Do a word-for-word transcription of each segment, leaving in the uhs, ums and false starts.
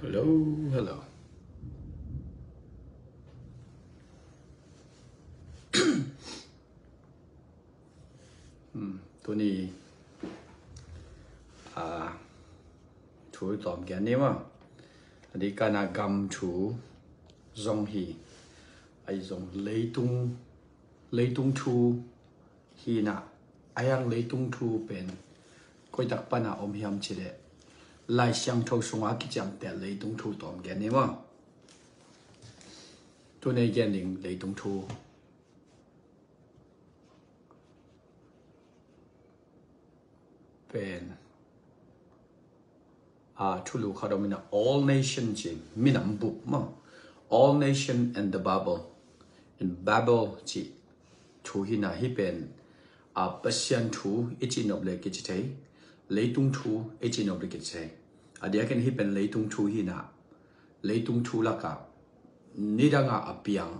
Hello, hello. Hmm, tuni, ah, thu tawm gen ni maw. A di kana gam thu zong hi, a i zong leitung, leitung thu hi na, a yang leitung thu pen koitak pana om hiam cileh Lai Siangtho sunga kiciamteh leitung thu tawm gen ni maw. Tuni gen ding leitung thu pen, a, thulu khat om ina, all nation ci, minam bup maw. All nation and the Babel. In Babel ci thu hi na, hi pen, a, Pasian thu i ci nop le kici thei, leitung thu i ci nop le kici thei. A diakin hi pen leitung thu hi na, leitung thu laka nidanga a piang,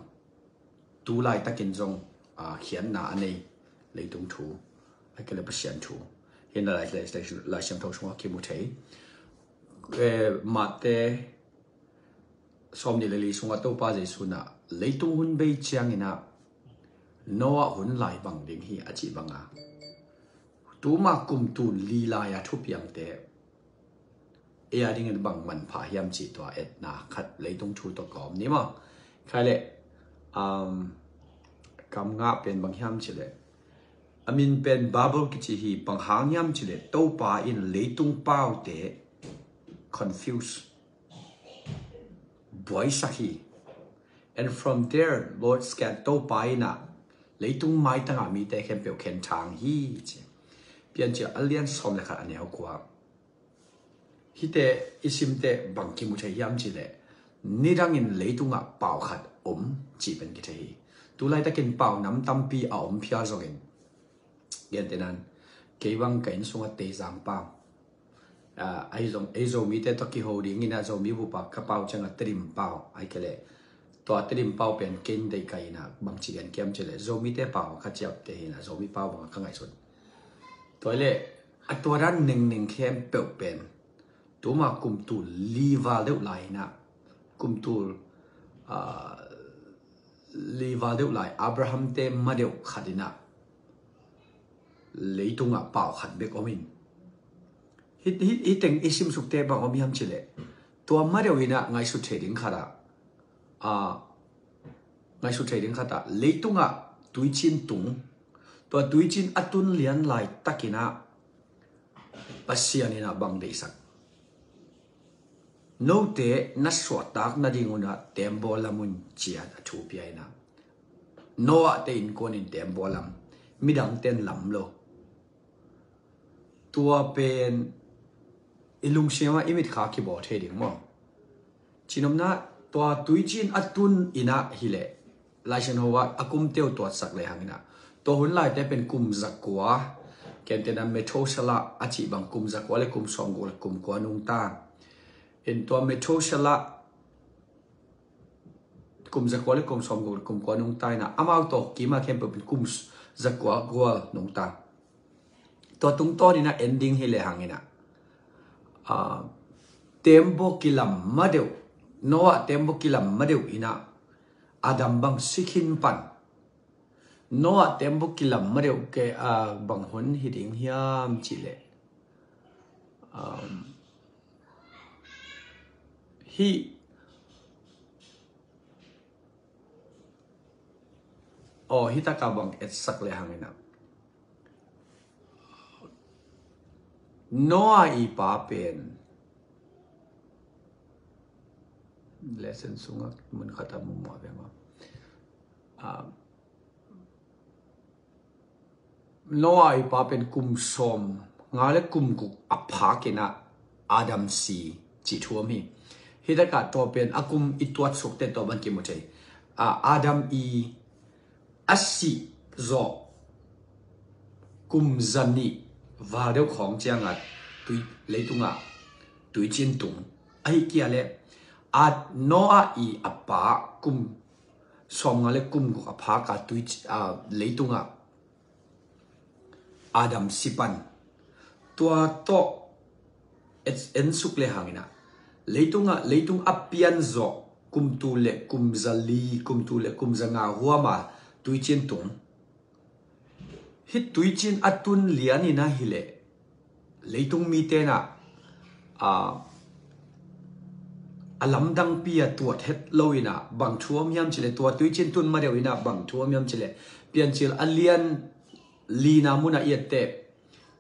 tu laitakin zong, a, khiatna a nei leitung thu, a kile Pasian thu hi na, Lai, Lai, Lai, Lai Siangtho sungah kimu thei. Eh, Mate sawm nih le li sungah Topa Jesu na leitung hun bei ciangina Noah hun lai bang ding hi a cih banga, tuma kum tul li lai-a thupiangte ei a dingin bang manpha hiam cih tua etna khat leitung thu tawh ka om ni maw. Khai le, um, kam ngah pen bang hiam cileh, a min pen Babel kici hi. Bang hang hiam cileh Topa in leitung paute confuse, buaisak hi. And from there, Lord scan, Topa ina leitung maitanga mite khempeuh khenthang hi ci. Piancil a lian sawm le khat a neu kua. Hite i simte bang kimu thei hiam cileh, nidangin leitungah pau khat om cih pen kithei hi. Tu laitakin pau nam tampi a om phial zongin, gentenan, kei bang ka inn sungah teizang pau, a, ei zong, ei Zomite tawh kiho dingina Zomi bupa ka pau cianga Tedim pau, a kile tua Tedim pau pen ken dei ka ina, bang ci gen kiam cileh Zomite pau ka ciapte hi na, Zomi pau banga ka ngaihsun. Tua le, a tua dan nengneng khempeuh pen tuma kum tul li val deuh lai ina, kum tul, a, li val deuh lai Abraham te ma deuh khat ina leitungah pau khat bek om in. Hi, hi, hi teng i simsukte bang om hiam cileh, tua ma deuh ina ngaihsut thei ding khat ah, a, ngaihsut thei ding khat ah, leitungah tuicin tung, tua tuicin a tun lian laitakina Pasian ina bang deihsak, note na suahtak nading una tembaw lam un ciat a thu pia ina, Noah te innkuanin tembaw lam, midangten lam lo. Tua pen i lungsimah i mitkha kibawl thei ding maw. Cinopna, tua tuicin a tun ina hileh Lai Siangtho ah a kumte uh tuatsak lehang ina, tua hun laite pen kum zakua, kentena Methuselah a cih bang kum zakua le kum sawmguk le kum kua nungta. In tua Methuselah kum zakua le kum sawmguk le kum kua nungta ina, amau tawh kima khempeuh pen kum zakua gual nungta. Tua tungtawn ina ending hi lehang ina, a, tembaw kilam ma deuh, Noah tembaw kilam ma deuh ina Adam bang si khin pan. Noah tembaw kilam ma deuh ke, a, bang hun hi ding hiam cileh, um, hi, aw, hi taka bang etsak lehang ina, Noah i pa pen, lesson sunga mun khata mumua veng a, a, Noah i pa pen kum sawmnga le kum guk a phak ina Adam si cih thu om hi. Hi taka tua pen a kum i tuatsukte tawh bang kimu thei. A, Adam i a sih zawh kum zanih val deuh khawng cianga tui, leitungah tuicin tung. Ahi kia le, a, Noah i a pa kum sawmnga le kum guk a phaka tui, a, leitungah Adam si pan. Tua tawh et, ensuk lehang ina, Leitungah, leitung a pian zawh kum tul le kum za li, kum tul le kum za nga huama tuicin tung. Hih tuicin a tun lian in ah hileh leitung mite in ah, a, a lamdangpi a tuat het lo in ah bang thu om hiam cileh, tua tuicin tun ma deuh in ah bang thu om hiam cileh, Piancil a lian lina munah i et teh,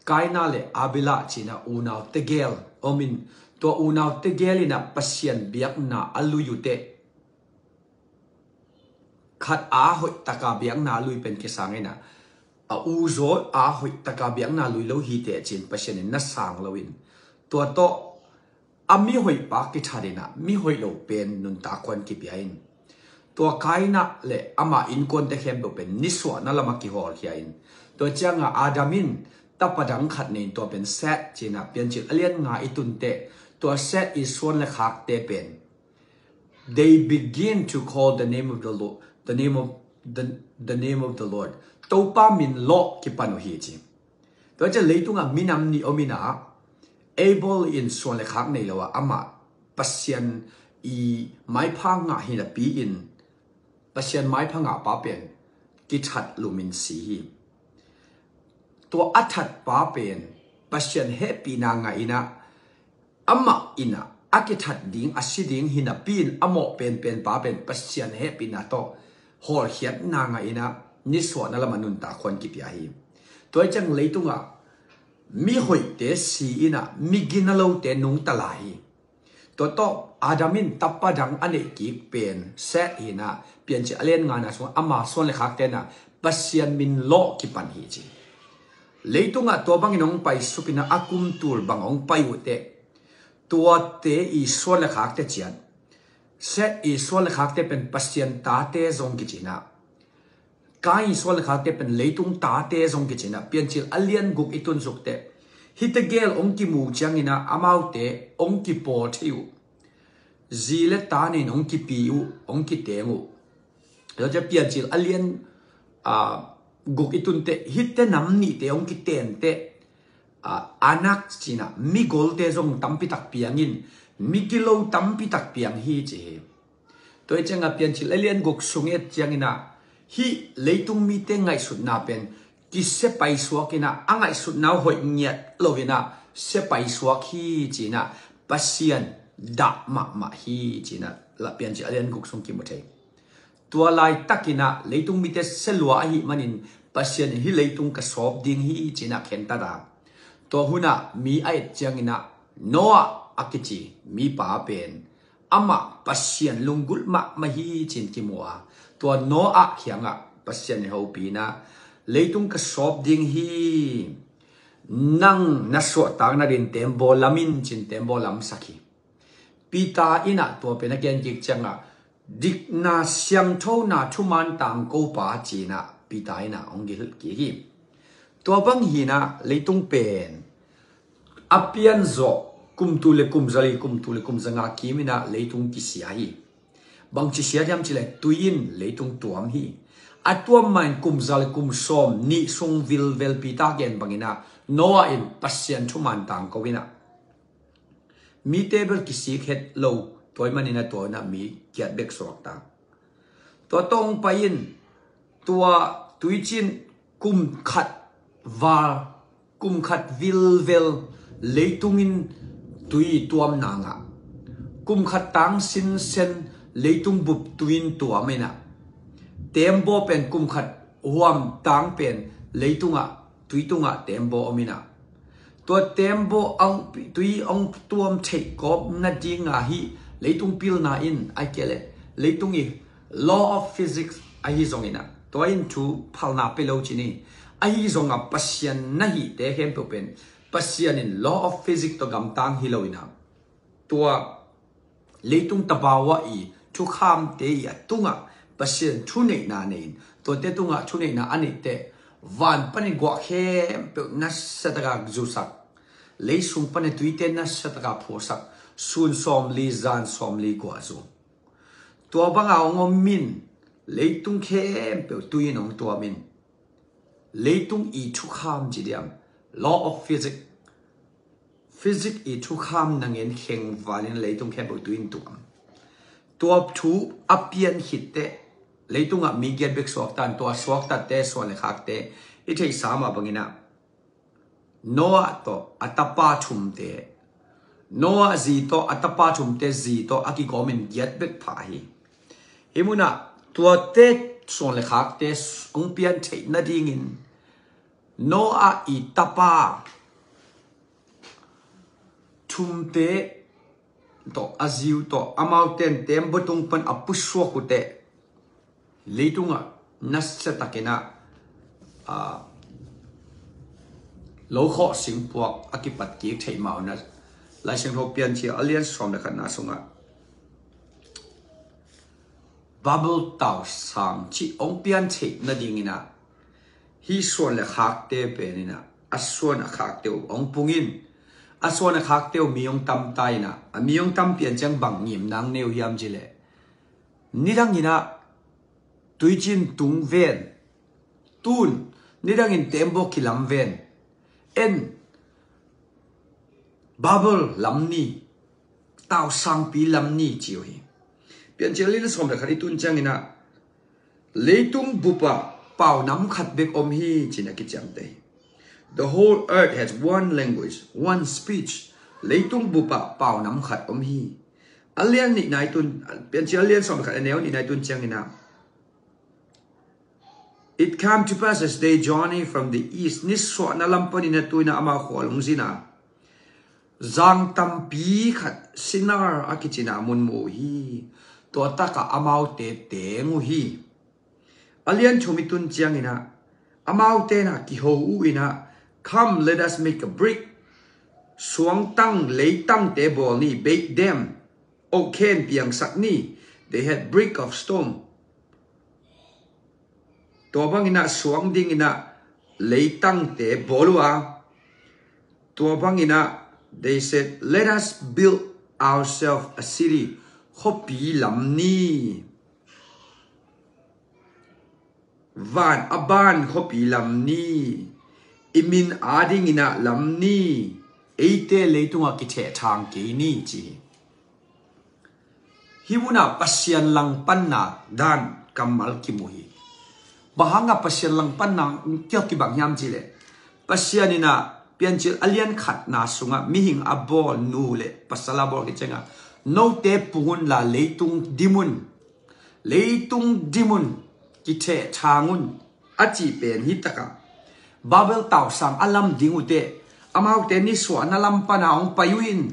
Kaina le Abela ci-in ah unau tegel om in, tua unau tegel in ah Pasian biakna a lui uh teh, khat a hoih taka biakna a lui pen kisang in ah, a uzaw a hoih taka biakna lui lo hi teh ci-in Pasian in na sang lo in, tua tawh a mihoih pa kithat in ah mihoih lo pen nuntak khuan kipia in, tua Kaina le ama innkuante khempeuh pen nisuahna lamah kihawlkhia in, tua ciangah Adam in tapa dang khat nei in, tua pen Seth ci-in ah Piancil a lian nga i tun teh, tua Seth i suan le khakte pen, they begin to call the name of the Lord, the name of the, the name of the Lord. Topa min lawh kipan uh hi ci. Tua ciang leitungah minam nih om in ah, Abel in suan le khak nei lo ah amah Pasian i maipha ngah hi napi in, Pasian maipha ngah pa pen kithat lum in si hi. Tua a that pa pen Pasian hehpihna ngah in ah, amah in ah a kithat ding, a si ding hi napi in a mawh penpen pa pen Pasian hehpihna tawh hawlkhiatna ngah in ah nisuahna lamah nuntak khuan kipia hi. Tua hi ciang leitungah mihoihte si in ah migina lote nungta lai hi. Tua tawh Adam in tapa dang a neih kik pen Seth hi in ah, Piancil a lian ngana sungah ama suan le khakte in ah Pasian min lawh kipan hi ci. Leitungah tua bangin hong paisuk in ah a kum tul bang hong pai uh teh, tuate i suan le khakte ciat, Seth i suan le khakte pen Pasian tate zong kici in ah, Kain suan le khakte pen leitung tate zong kici in ah, Piancil a lian guk i tun suk teh, hihte gel hong kimu ciangin ah amaute hong kipawl thei uh. Zi le ta nei in hong kipi uh, hong kiteng uh. Tua ciang Piancil a lian, a, guk i tun teh, hihte nam nihte hong kiten teh, a, Anak ci in ah migolte zong tampi tak piang in, migilo tampi tak piang hi ci hi. Tua hi ciangah Piancil a lian guk sung i et ciangin ah, hih leitung mite ngaihsutna pen kisia paisuak in ah, a ngaihsutna uh hoih ngiat lo in ah sia paisuak hi ci in ah, Pasian dah mahmah hi ci in ah, la Piancil a lian guk sung kimu thei. Tua laitak in ah leitung mite sia lua ahih manin Pasian in hih leitung ka sawp ding hi ci in ah khentat a. Tua hun ah mi a et ciangin ah Noah a kici mipa pen amah Pasian lunggulh mahmah hi ci in kimu a, tua Noah kiangah Pasian in hopih in ah, leitung ka sawp ding hi, nang na suahtak nadingin teembaw lam in ci in teembaw lamsak hi. Peter in ah tua pen a gen kik ciangah, dikna siangthona thuman tangkopa ci in ah Peter in ah hong gilh kik hi. Tua bang hi in ah leitung pen a pian zawh kum tul le kum za li, kum tul le kum za nga kim in ah leitung kisia hi. Bangci sia hiam cileh tui in leitung tuam hi. A tuam mah in kum za le kum sawm nih sung vilvel Peter gen bangin ah Noah in Pasian thuman tangko in ah, mite bel kisik het lo, tua ahih manin ah tua in ah mi kiat bek suak ta. Tua tawh hong pai in, tua tuicin kum khat val, kum khat vilvel leitung in tui tuamna ngah. Kum khat tang sinsen leitung bup tui in tuam in ah, teembaw pen kum khat huam tang pen leitungah, tui tungah teembaw om in ah, tua teembaw hong, tui hong tuam theih kawp nading ah hih leitung pilna in, ahih kei leh leitung i law of physics ahi zongin ah, tua in thu phalna pia lo ci ni. Ahi zongah Pasian na hihte khempeuh pen Pasian in law of physics tawh gamtang hi lo in ah, tua leitung tabawa i thukhamte i a tungah Pasian thuneihna nei in, tuate tungah thuneihna a neih teh van panin guah khempeuh nasiataka zusak, leisung panin tuite nasiataka phusak, sun sawmli zan sawmli guah zu. Tua banga hong om in, leitung khempeuh tui in hong tuam in, leitung i thukham ci diam, law of physics, Physics i thukham nangin khengvalin leitung khempeuh tui in tuam. Tua thu a pian khitteh leitungah mi giat bek suaktan, tua suaktatte suan le khakte i theihsa mah banginah Noah tawh a tapa thumte, Noah zi tawh a tapa thumte zi tawh a kigawmin giat bek pha hi. Hih munah tuate suan le khakte hong pian theih nadingin Noah i tapa thumte tawh a ziu tawh amaute'n tembaw tung pan a pusuak uhteh leitungah nasiatakinah lokhawh singpuak a kipat kik theih mah uh na. Laisiangtho Piancil a lian sawm le khatna sungah Babel tausang cih hong pian theih nadinginah hih suan le khakte peninah a suan a khakte uh hong pungin, a suan a khakte uh mi hong tamta inah, a mi hong tam pian ciang bang ngimna nei uh hiam cileh, nidanginah tuicin tung ven, tun nidangin tembaw kilam ven, en Babel lam ni, tausangpi lam ni ci uh hi. Piancil a lian sawm le khat i tun cianginah leitung bupah pau nam khat bek om hi cinah kiciamteh hi. The whole earth has one language, one speech. Leitung bupah pau nam khat om hi. A lian nihna i tun, Piancil a lian sawm le khat a neu nihna i tun cianginah It came to pass as they journey from the east, nisuahna lam panin a tuina amau khualung zina zang tampi khat Sinar a kicina mun mu uh hi. Tua takah amaute teng uh hi. A lian thum i tun cianginah amaute inah kiho uh inah, Come, let us make a brick. Suangtang leitangte bawl ni, bake them. Oak khen piangsak ni. They had brick of stone. Tua banginah suang dinginah leitangte bawl uh a, tua banginah they said, Let us build ourselves a city. Khuapi lam ni, van a ban khuapi lam ni, i min a dinginah lam ni, eite leitungah kithehthang kei ni ci hi. Hih munah Pasian langpanna dan kammal kimu hi. Bang hangah Pasian langpanna kia kibang hiam cileh, Pasian inah Piancil a lian khatna sungah mihing a bawl, nu le pasal a bawl kiciangah, note pung unla leitung dim un, leitung dim un, kithehthang un a cih pen hih takah Babel tausang a lam ding uhteh amaute nisuahna lam pana hong pai uh in,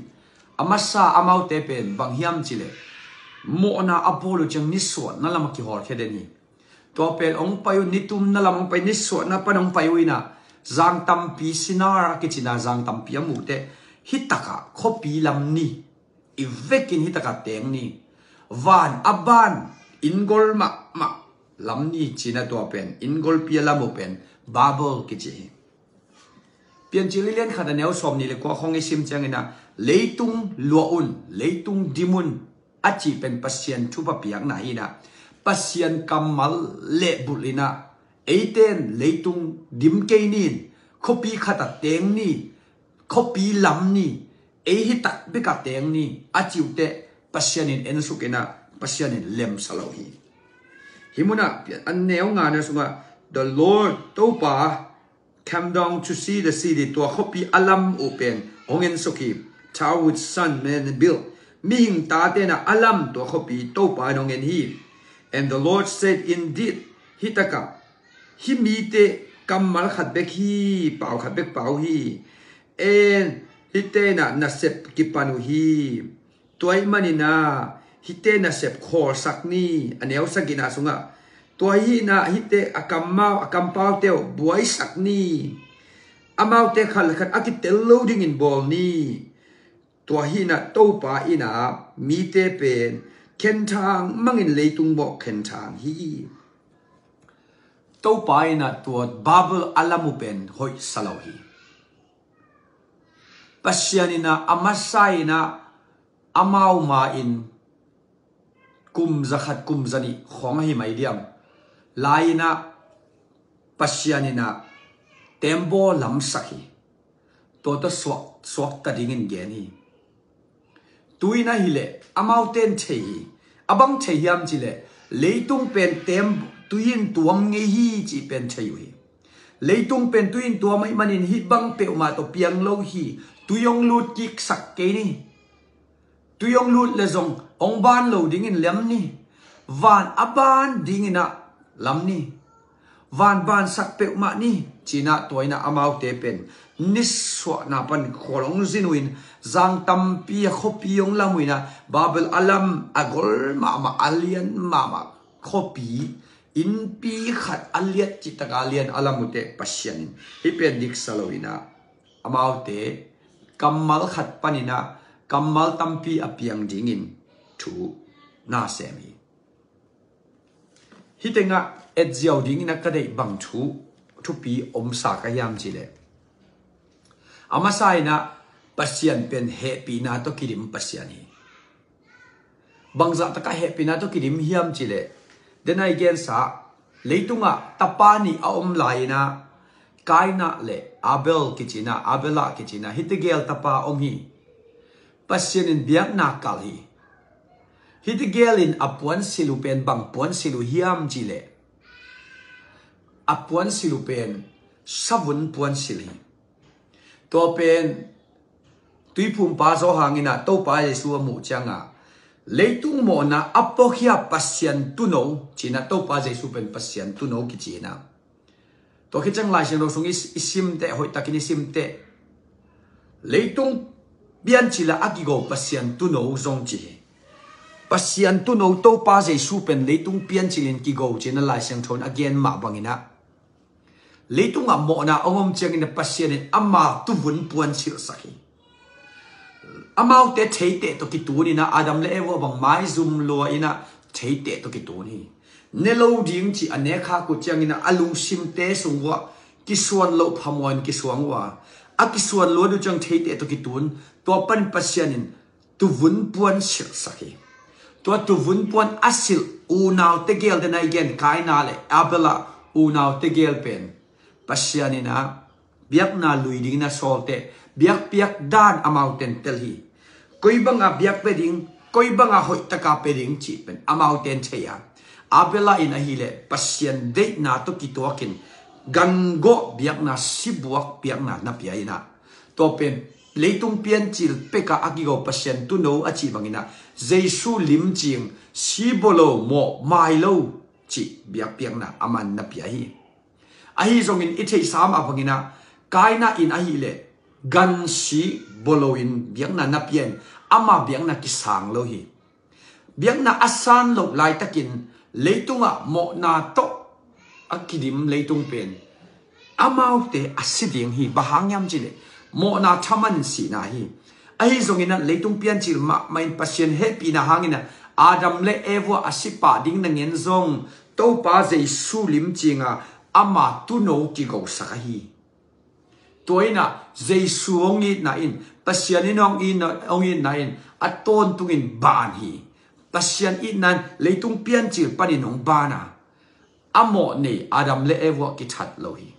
a masa amaute pen bang hiam cileh, mawhna a bawl uh ciang nisuahna lam a kihawlkhia den hi. Tua pen hong pai uh, nitumna lam hong pai, nisuahna pan hong pai uh inah zang tampi, Sinar a kicina zang tampi a muhteh hih takah khuapi lam ni, i vekin hih takah teng ni, van a ban, inngol mahmah lam ni cinah tua pen, inngolpi a lam uh pen Babel kici hi. Piancil a lian khat a neu sawm nih le kua khawng i sim cianginah, leitung luah un, leitung dim un a cih pen Pasian thupha piakna hinah, Pasian kammal lehbulh inah, eite'n leitung dim kei ni in, khuapi khatah teng ni, khuapi lam ni, ei hih tak bekah teng ni a cih uhteh Pasian in ensuk inah Pasian in lemsa lo hi. Hih munah a neu ngana sungah, The Lord, Topa, came down to see the city. Tua khuapi a lam uh pen hong ensuk hi. Town which some men built. Mihing tate'n a lam tua khuapi Topa in hong en hi. And the Lord said, Indeed, hih takah hih mite kammal khat bek hi, pau khat bek pau hi. En, hihte inah nasep kipan uh hi. Tua ahih maninah hihte nasep khawlsak ni, a neu sagihna sungah. Tua hinah hihte a kammau, a kampaute uh buaisak ni. Amaute khat le khat a kitel lo dingin bawl ni. Tua hinah Topa inah mite pen khenthang mangin leitung mawh khenthang hi. Topa inah tua Babel a lam uh pen hoihsa lo hi. Pasian inah a masa inah amau ma-in kum zakhat kum zanih khawng ahi mai diam lai inah Pasian inah tembaw lamsak hi. Tua tawh suah suakta dingin gen hi. Tuin ahileh amaute in thei hi. A bang thei hiam cileh, leitung pen tem tuin tuam ngei hi cih pen thei uh hi. Leitung pen tuin tuam ahih manin hih bang peuhmah tawh piang lo hi. Tui hong lut kiksak kei ni. Tui hong lut le zong hong ban lo dingin lem ni. Van a ban dinginah lam ni. Van bansak peuhmah ni. Cinah tuainah amaute pen nisuahna pan khual hong zin uhin, zang tampi a khuapi hong lam uhinah, Babel a lam a gol mahmah, a lian mahmah khuapi, innpi khat a liat cihtaka a lian a lam uhteh Pasian in hih pen diksa loinah amaute kammal khat paninah kammal tampi a piang dingin thu na sem hi. Hih tengah etziau dingin a ka deih bang thu, thupi omsa ka hiam cileh, a masa inah Pasian pen hehpihna tawh kidim Pasian hi. Bangzah takah hehpihna tawh kidim hiam cileh, denai gensa leitungah tapa nih a om lai-inah Kaina le Abel kicinah, Abela kicinah hih tegel tapa om hi. Pasian in biakna kalh hi. Hih tegel in a puansilh uh pen bang puansilh uh hiam cileh, a puansilh uh pen savun puansilh hi. Tua pen tuiphumpa Johan inah Topa Jesu a muh cianga, leitung mawhna a puakhia Pasian tuuno cinah Topa Jesu pen Pasian tuuno kicinah. Tua khit ciang Lai Siangtho sung i, i simteh, hoihtakin i simteh, leitung piancil ah a kigo Pasian tuuno zong ci hi. Pasian tuuno Topa Jesu pen leitung piancil in kigo cinah Lai Siangtho in a gen mah banginah leitungah mawhna hong om ciangin Pasian in ama tuuvun puansilhsak hi. Amaute theiteh tawh kituninah Adam le Eva bang maizum lua inah theiteh tawh kitun hi. Ne lo ding cih a nekkhak uh cianginah a lungsimte sung uah kisuan loh phamawh in kisuang uh a, a kisuan luat uh ciang theiteh tawh kitun. Tua pan Pasian in tuuvun puansilhsak hi. Tua tuuvun puan a silh unau tegel, denai gen Kaina le Abela unau tegel pen Pasian inah biakna lui dingin a sawlteh, biakpiak dan amaute in tel hi. Koi banga biak pia ding, koi banga hoihtaka pia ding cih pen amaute in thei a, Abela in ahileh Pasian deihna tawh kituakin gangawh biakna, sibuak biakna na pia inah, tua pen leitung piancil pekah a kigo Pasian tuuno a cih banginah Jesu limcing, si baw lo, mawh mai lo cih biakpiakna aman na pia hi. Ahi zongin i theihsa mah banginah Kaina in ahileh gansi baw loin biakna na pia in ama biakna kisang lo hi. Biakna a san loh laitakin leitungah mawhna tawh a kidim leitung pen amaute a si ding hi. Bang hang hiam cileh mawhna thaman sihna hi. Ahi zonginah leitung piancil mahmah in Pasian hehpihna hanginah Adam le Eva a si pah ding nangen zong Topa Jesu limcinga ama tuuno kigosak ahi. Tua inah Jesu hong itna in, Pasian in hong itna, hong itna in a tawntungin ban hi. Pasian itna in leitung piancil panin hong ban a, a mawh nei Adam le Eva kithat lo hi.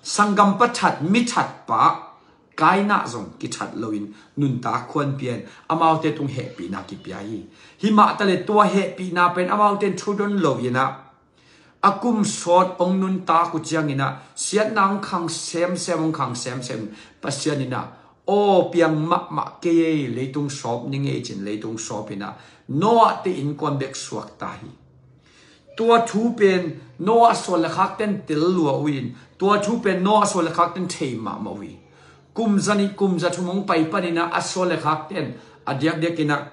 Sanggampa that, mi that pa Kaina zong kithat loin nuntak khuan pia in amaute tung hehpihna kipia hi. Himah taleh tua hehpihna pen amaute in thudon loinah a kum sawt hong nuntak uh cianginah siatna hong khang semsem, hong khang semsem. Pasian inah aw piang mahmah kei ei, leitung sawp ning ei cin leitung sawp inah Noah te innkuan bek suakta hi. Tua thu pen Noah suan le khakten tel lua uh in, tua thu pen Noah suan le khakten thei mahmah uh hi. Kum zanih kum zathum hong pai paninah a suan le khakten a diakdiakinah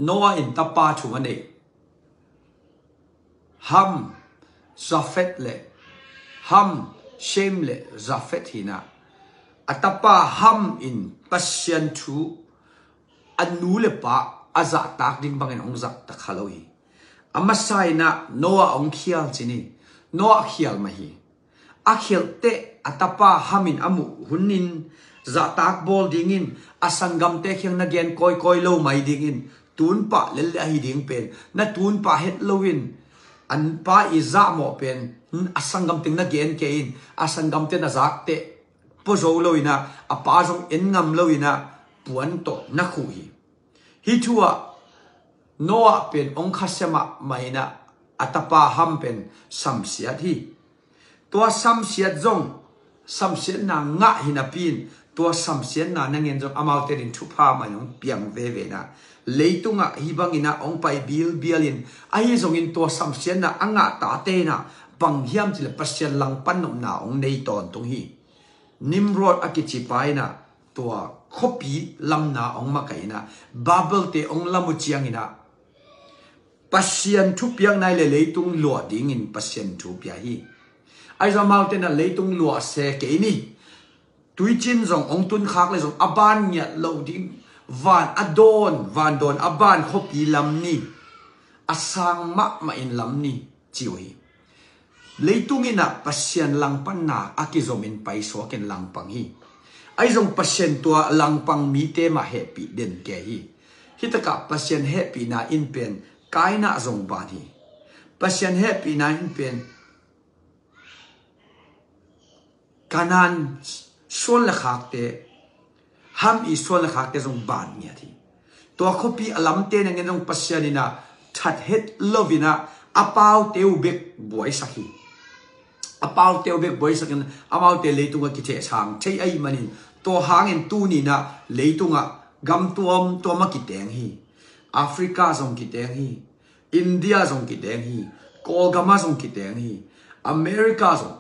Noah in tapa thum a nei. Ham, Jafet le, Ham, Shem le Jafet hinah, a tapa Ham in Pasian thu a nu le pa a zahtak ding bangin hong zahtak kha lo hi. A masa inah Noah hong khial cin hi. Noah khial mah hi. A khialhteh a tapa Ham in a muh hunin zahtak bawl dingin, a sanggamte kiang na gen kawikawi lo mai dingin, tunpah lel le ahi ding pen na tunpah het loin, an pa i zahmawh pen a sanggam teng na gen kei in, a sanggamte na zakteh vua zo lo inah, a pa zong en ngam lo inah puan tawh na khuh hi. Hih thu ah Noah pen hong khasia mahmah inah a tapa Ham pen samsiat hi. Tua samsiat zong samsiatna ngah hi napi in, tua samsiatna nangen zong amaute din thupha mah in hong piang veve inah, leitungah hih bang inah hong pai bilbial in, ahi zongin tua samsiatna a ngah tate inah bang hiam cih leh Pasian langpan nopna hong nei tawntung hi. Nimrod a kici pa inah tua khuapi lamna hong makaih inah, Babel te hong lam uh ciang inah Pasian thupiakna i le leitung luah dingin Pasian thu pia hi. Ahi zong amaute inah leitung luah se kei ni, tuicin zong hong tunkhak le zong a ban ngiat lo ding, van a dawn, van dawn a ban khuapi lam ni, a sang mahmah in lam ni, ci uh hi. Leitung inah Pasian langpanna a kizomin paisuak in langpang hi. Ahi zong Pasian tua langpang mite mah hehpih den kei hi. Hih takah Pasian hehpihna in pen Kain ah zong ban hi. Pasian hehpihna in pen Kanaan suan le khakte, Ham i suan le khakte zong ban ngiat hi. Tua khuapi a lamte nangen zong Pasian inah that het lo inah a paute uh bek buaisak hi. A paute uh bek buaisak in amaute leitungah kithehsang thei ahih manin, tua hangin tuni inah leitungah gam tuamtuam ah kiteng hi. Africa zong kiteng hi. India zong kiteng hi. Kawlgam ah zong kiteng hi. America zong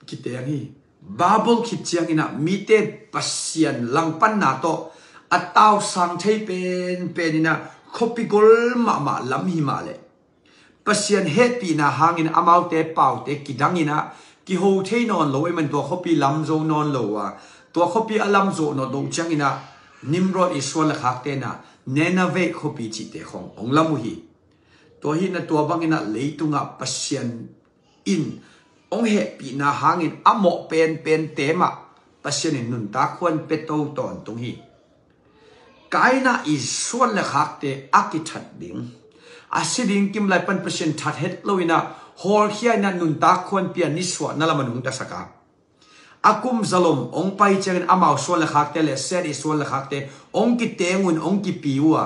kiteng hi. Babel khit ciang inah mite Pasian langpanna tawh a tausang thei penpen inah khuapi gol mahmah lam hi mah leh, Pasian hehpihna hangin amaute paute kidang inah kiho thei nawn lo ahih man tua khuapi lam zo nawn lo a, tua khuapi a lam zawh nawn loh ciang inah Nimrod i suan le khakte inah Nineveh khuapi cihte khong hong lam uh hi. Tua hi inah tua bang inah leitungah Pasian in hong hehpihna hangin a mawh penpente mah Pasian in nuntak huan pia to tawntung hi. Kain ah i suan le khakte a kithat ding, a si ding kim lai pan Pasian that het lo inah hawlkhia inah nuntak huan pia nisuahna lam a nungta sak a, a kum zalom hong pai ciangin amau suan le khakte le Seth i suan le khakte hong kiteng un hong kipi uh a,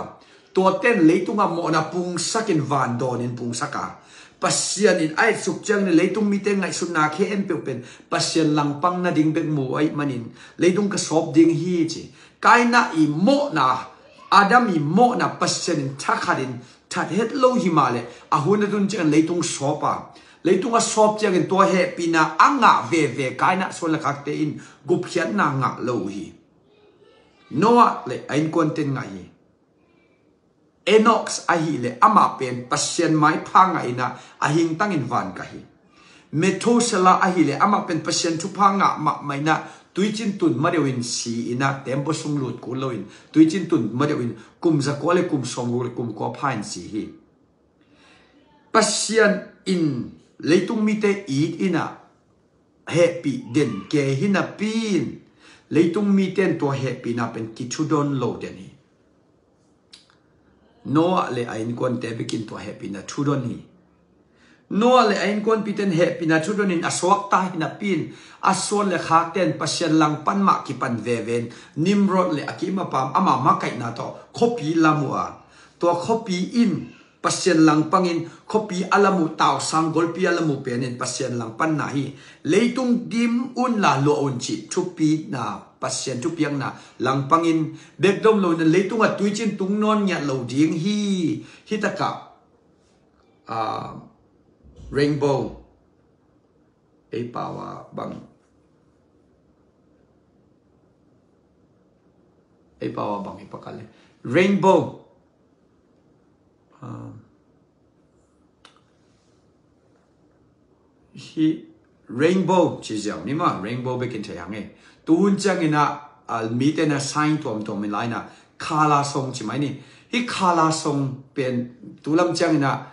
tuate in leitungah mawhna pungsak in van dawn in pungsak a, Pasian in a etsuk ciangin leitung mite ngaihsutna khempeuh pen Pasian langpang nading bek mu ahih manin leitung ka sawp ding hi ci. Kain ah i mawhna, Adam i mawhna Pasian in thakhat in that het lo hi mah leh, a hun a tun ciangin leitung sawp a, leitung a sawp ciangin tua hehpihna a ngah veve Kain ah suan le khakte in gupkhiatna ngah lo uh hi. Noah le a innkuante in ngah hi. Enoch ahih leh amah pen Pasian maipha ngah inah a hingtangin van kah hi. Methuselah ahih leh amah pen Pasian thupha ngah mahmah inah tuicin tun madeuh in si inah tembaw sung lut kul lo in tuicin tun madeuh in kum zakua le kum sawmguk le kum kua pha in si hi. Pasian in leitung mite it inah hehpih den kei hi napi in, leitung mite in tua hehpihna pen kithudon lo den hi. Noah le a innkuante bekin tua hehpihna thudon hi. Noah le a innkuanpite in hehpihna thudon in a suakta hi napi in, a suan le khakte in Pasian langpan mah kipan veve in, Nimrod le a kim a pam ama makaihna tawh khuapi lam uh a, tua khuapi in Pasian langpangin khuapi a lam uh, tausang golpi a lam uh penin Pasian langpanna hi. Leitung dim unla luah un cih thupina, Pasian thupiakna langpangin bekdom lo in leitungah tuicin tung nawn ngiat lo ding hi. Hitakah, ah, rainbow, ei pau a bang, ei pau a bang hi pakhat le, rainbow. Ah, hi rainbow ci ziau ni ma, rainbow bekin thei hang e. Tuhun ciangin ah, ah, mite na sign tuamtuam in lai na, khala song ci mai ni. Hi khala song pen tulam ciangin ah,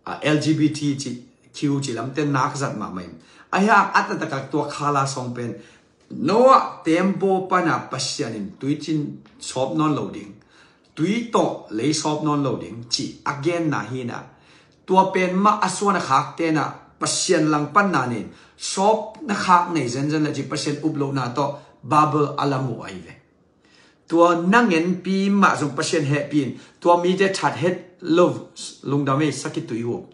ah, L G B T ci, Q ci lamte nak zat mahmah in. Ahi hang a taktak tua khala song pen Noah tembaw pana Pasian in tuicin sawp nawn lo ding, tui tawh lei sawp nawn lo ding cih a genna hi na. Tua pen mah a suan a khakte na Pasian langpanna nin sawpna khak nei zenzen le cih Pasian uplohna tawh Babel a lam uh ahi ve. Tua na ngenpi mah zong Pasian hehpih in tua mite that het lo, lungdam ei, sakhi tuihup.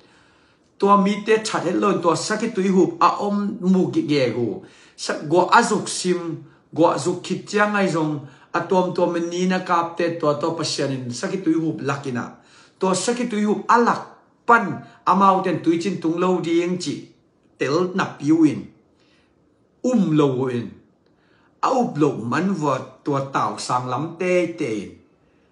Tua mite that het lo in tua sakhi tuihup a om mu gige uh. Sa-, guah a zuk sim, guah zuk khit ciang ahi zong a tuamtuam in ni na kapte tua tawh Pasian in sakhi tuihup lak in ah, tua sakhi tuihup a lak pan amaute in tuicin tung lo ding cih telna piu in um lo uh in, a up loh man vua tua tausang lam teitei in,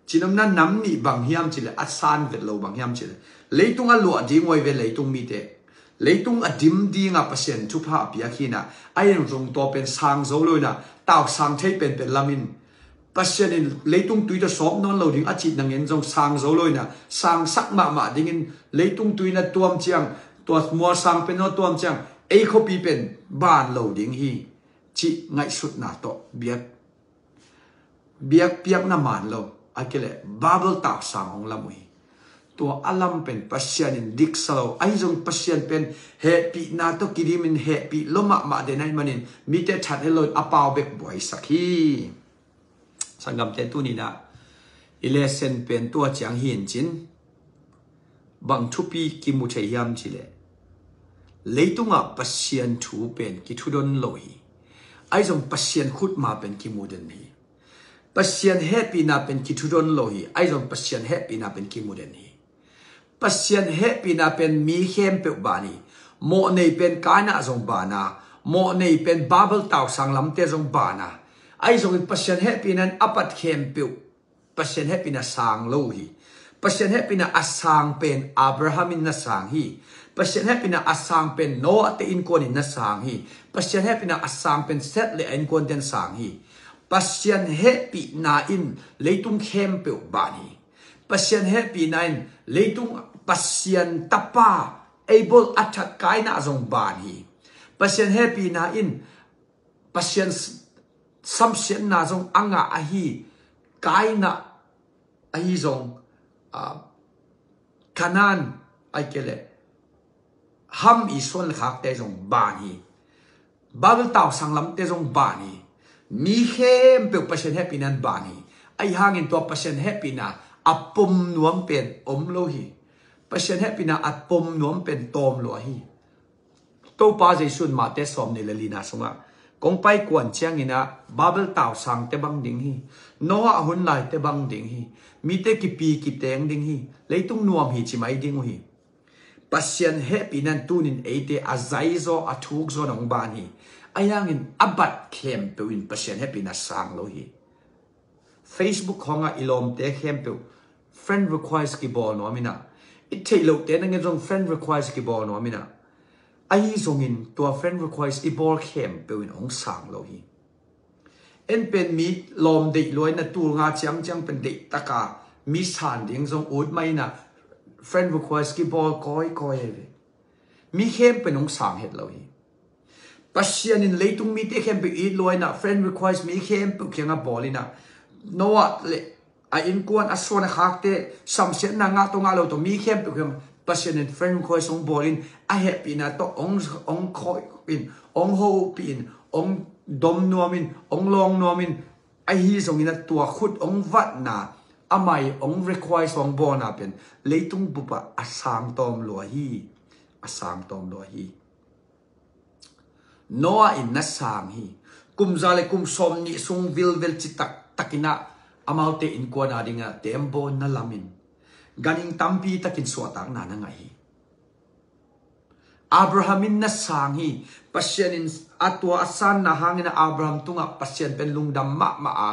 cinomna nam nih bang hiam cih leh a san vet lo bang hiam cih leh leitung a luah ding uh ahi ve, leitung mite. Leitung a dim ding a Pasian thupha a piak hi in ah, a en zong tua pen sang zo lo in ah, tausang thei penpen lam in Pasian in leitung tui tawh sawp nawn lo ding a cih na ngen zong sang zo lo in ah, sangsak mahmah dingin leitung tui na tuam ciang, tua mual sang pen na tuam ciang, ei khuapi pen ban lo ding hi, cih ngaihsutna tawh biak, biakpiakna man lo, a kei leh Babel tausang hong lam uh hi. Tua a lam pen Pasian in diksa lo, ahi zong Pasian pen hehpihna tawh kidim in hehpih lo mahmah den ahih manin mite that het lo in a pau bek buaisak hi. Sanggamte, tuni in ah i lesson pen tua ciang hi in cin, bang thupi kimu thei hiam cih leh leitungah Pasian thu pen kithudon lo hi, ahi zong Pasian khutma pen kimu den hi. Pasian hehpihna pen kithudon lo hi, ahi zong Pasian hehpihna pen kimu den hi. Pasian hehpihna pen mi khempeuh ban hi. Mawhnei pen Kain ah zong ban a, mawhnei pen Babel tausang lamte zong ban a, ahi zongin Pasian hehpihna in a pat khempeuh Pasian hehpihna sang lo uh hi. Pasian hehpihna a sang pen Abraham in na sang hi. Pasian hehpihna a sang pen Noah te innkuan in na sang hi. Pasian hehpihna a sang pen Seth le a innkuante in sang hi. Pasian hehpihna in leitung khempeuh ban hi. Pasian hehpihna in leitung, Pasian tapa Abel a that Kain ah zong ban hi. Pasian hehpihna in Pasian s-, samsiatna zong a ngah ahi Kain ah, ahi zong, ah, Kanaan, a kei leh Ham i suan le khakte zong ban hi. Babel tausang lamte zong ban hi. Mi khempeuh Pasian hehpihna in ban hi. Ahi hangin tua Pasian hehpihna a pom nuam pen om lo hi. Pasian hehpihna a pom nuam pen tawm lua hi. Topa Jesu in Mate sawmnih le lina sungah, kong pai kuan ciangin ah Babel tausangte bang ding hi. Noah a hun laite bang ding hi. Mite kipi kiteng ding hi. Leitung nuam hi ci mai ding uh hi. Pasian hehpihna in tunin eite a zaizaw, a thukzaw in hong ban hi. Ahi hangin a bat khempeuh in Pasian hehpihna sang lo hi. Facebook khawngah i lawmte khempeuh friend request kibawl nuam in ah, i theih lohte na ngen zong friend request kibawl nuam in ah, ahi zongin tua friend request i bawl khempeuh in hong sang lo hi. En pen mi lawm deih lua in ah tul nga ciangciang pen deih taka mi san ding zong ut mai in ah friend request kibawl kawikawi hi ve. Mi khempeuh in hong sang het lo hi. Pasian in leitung mite khempeuh it lua in ah friend request mi khempeuh kiangah bawl in ah, Noah le a innkuan, a suan a khakte, samsiatna ngah tawh ngah lo tawh mi khempeuh kiangah Pasian in friend request hong bawl in, a hehpihna tawh hong, hong khawh in, hong hopih in, hong dom nuam in, hong lawng nuam in, ahi zongin ah tua khut hong vatna, amah i hong request hong bawlna pen leitung bupah a sang tawm lua hi. A sang tawm lua hi. Noah in na sang hi. Kum za le kum sawmnih sung vilvel citak takin ah amaute innkuan a dingah tembaw na lam in, ganhing tampi takin suahtakna na ngah hi. Abraham in na sang hi. Pasian in a tua a sanna hangin ah Abraham tungah Pasian pen lungdam mahmah a,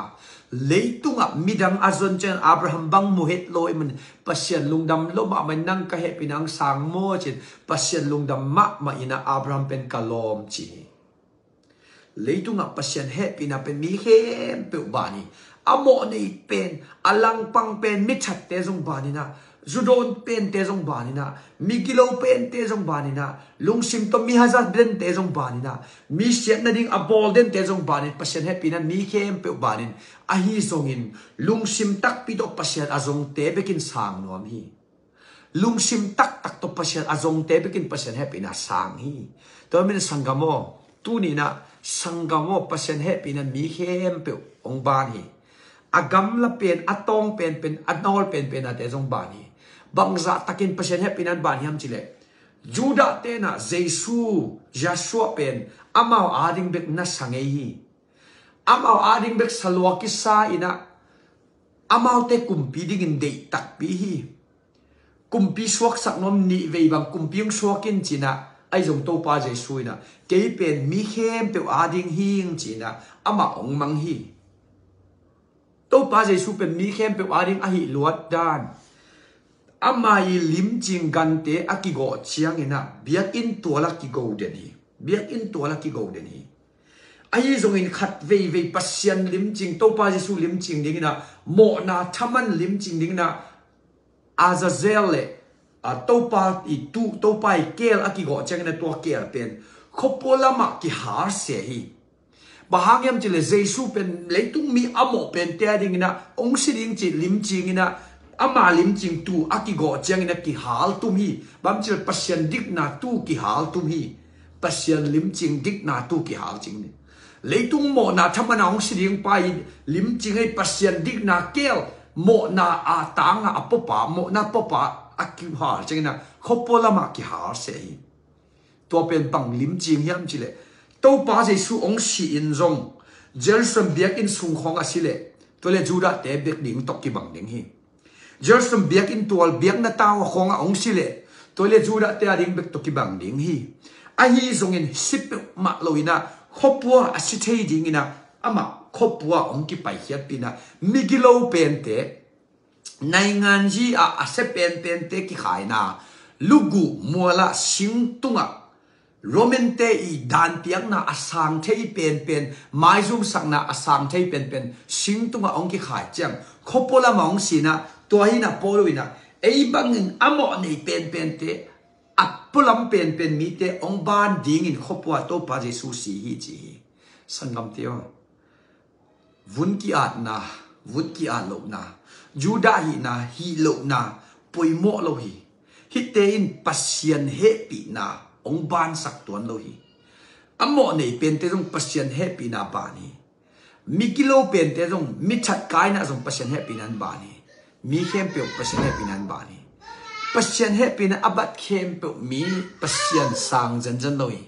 leitungah midang a zon ciangin Abraham bang mu het lo ahih manin Pasian lungdam lo mahmah in, nang ka hehpihna hang sang maw ci-in Pasian lungdam mahmah in ah Abraham pen ka lawm ci hi. Leitungah Pasian hehpihna pen mi khempeuh ban hi. A mawhnei pen, a langpang pen, mi thatte zong ban in ah, zudawn pente zong ban in ah, mi gilo pente zong ban in ah, lungsim tawh mi haza dente zong ban in ah, mi siat nading a bawl dente zong ban in, Pasian hehpihna in mi khempeuh ban in, ahi zongin lungsim takpi tawh Pasian a zongte bekin sang nuam hi. Lungsim taktak tawh Pasian a zongte bekin Pasian hehpihna sang hi. Tua min sanggam aw, tuni-in ah sanggam aw, Pasian hehpihna mi khempeuh hong ban hi. A gamla pen, a tawng penpen, a nawl penpen ate zong ban hi. Bangzah takin Pasian hehpihna ban hiam cih leh, Judah te in ah Jesu, Yahshua pen amau ading bek na sa ngei hi. Amau ading bek sa lua kisa in ah, amaute kumpi dingin deih takpi hi. Kumpi suaksak nuam, nih vei bang kumpi hong suak in ci-in ah, ahi zong Topa Jesu in ah, kei pen mi khempeuh ading hi ing ci-in ah, amah hong mang hi. Topa Jesu pen mi khempeuh ading ahih luat dan, ama ii limcing gante a kigawh ciangin ah biakinn tual ah kigo den hi. Biakinn tual ah kigo den hi. Ahi zongin khat veivei Pasian limcing, Topa Jesu limcing dingin ah, mawhna thaman limcing dingin ah, Azazel le, a, Topa ii tuh, Topa ii keel a kigawh ciangin ah tua keel pen khuapua lamah kihal se hi. Bang hang hiam cih leh Jesu pen leitung mi a mawh pente adingin ah hong si ding cih limcing in ah, ama limcing tuh a kigawh ciangin ah kihal tum hi. Bang hang hiam cih leh Pasian dikna tuh kihal tum hi. Pasian limcing dikna tuh kihal cing hi. Leitung mawhna thaman a hong si ding pa ii limcing ahi Pasian dikna keel, mawhna a tang a, a puapa, mawhna puapa a kihal ciangin ah khuapua lamah kihal se hi. Tua pen bang limcing hiam cih leh, Topa Jesu hong si-in zong Jerusalem biakinn sung khawng a si leh, tua leh Judah te bek ding tawh kibang ding hi. Jerusalem biakinn tual, biakna tau a khawng ah hong si leh, tua leh Judah te ading bek tawh kibang ding hi. Ahi zongin si peuhmah lo-in ah, khuapua a si thei dingin ah, amah khuapua hong kipaikhiatpih in ah, migilo pente, nainganzi ah a sia penpente kikhai-in ah, luguh mual ah, sing tungah, Roman te ii danpiakna a sang thei penpen, maizumsakna a sang thei penpen, sing tungah hong kikhai ciang, khuapua lamah hong si-in ah, tua hi-in ah Paul in ah, ei bangin a mawh nei penpente, a pualam penpen mite hong ban dingin khuapua Topa Jesu si hi ci hi. Sanggamte aw, vun ki-atna, vun ki-at lohna, Judah hihna, hih lohna poimawh lo hi. Hihte in Pasian hehpihna hong bansak tuan lo hi. A mawh nei pente zong Pasian hehpihna ban hi. Migilo pente zong, mi thatkai-in ah zong Pasian hehpihna in ban hi. Mi khempeuh Pasian hehpihna in ban hi. Pasian hehpihna a bat khempeuh mi Pasian sang zenzen lo hi.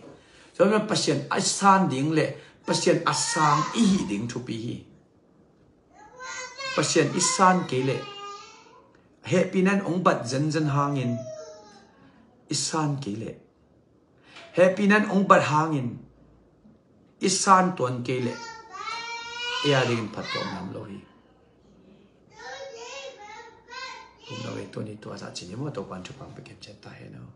Tua ahih manin Pasian a san ding le Pasian a sang i hih ding thupi hi. Pasian i san kei leh, hehpihna in hong bat zenzen hangin i san kei leh, hehpihna in hong bat hangin i san tuan kei leh, ei adingin phattuam nam lo hi. Kum lo ei, tua ni tua zah ci ni maw, Topa'n thupha pia ciat ta hen aw.